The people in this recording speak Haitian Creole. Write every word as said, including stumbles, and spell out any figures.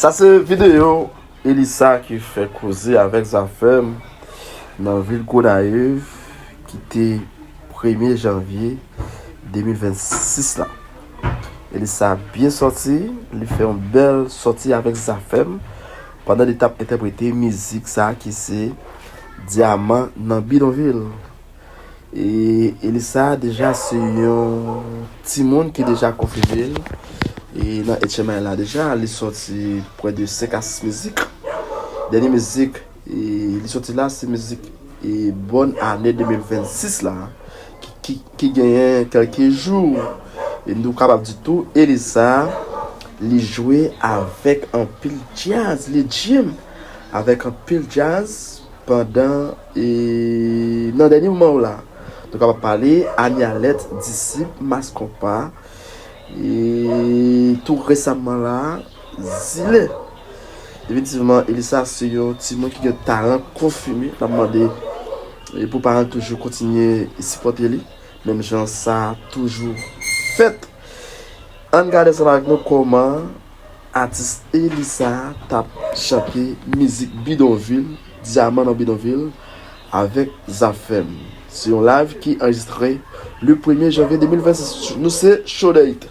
Sa se videyo Elisa ki fè koze avèk Zafèm nan vil Gonayiv, ki te premye janvye de mil vennsis la. Elisa byen sòti, li fè yon bèl sòti avèk Zafèm pandan li t ap entèprete mizik sa ki se Dyaman nan Bidonvil. E Elisa deja se yon timoun ki deja konfime l e nan H M I la deja. Li sòti prè de senk a sis mizik. Dènye mizik e li sòti la se mizik e bòn ane de mil vennsis la ki, ki, ki genyen kèlke jou. E nou kapab di tou Elisa li jwe avèk anpil djaz, li jam avèk anpil djaz. Pandan e nan dènye moman yo la, nou kapab pale Anialèt, Disip, Mas Konpa, e tou resaman la, Zile. Definitivman, Elisa se yon timoun ki gen talan konfime. N ap mande e pou paran l toujou kontinye sipòte li, menm jan sa toujou fèt. Ann gade ansanm avèk nou kòman atis Elisa t ap chante mizik Bidonvil, Dyaman nan Bidonvil, avèk Zafèm. Se yon live ki anrejistre le premye janvye de mil vennsis. Nou se Show Date.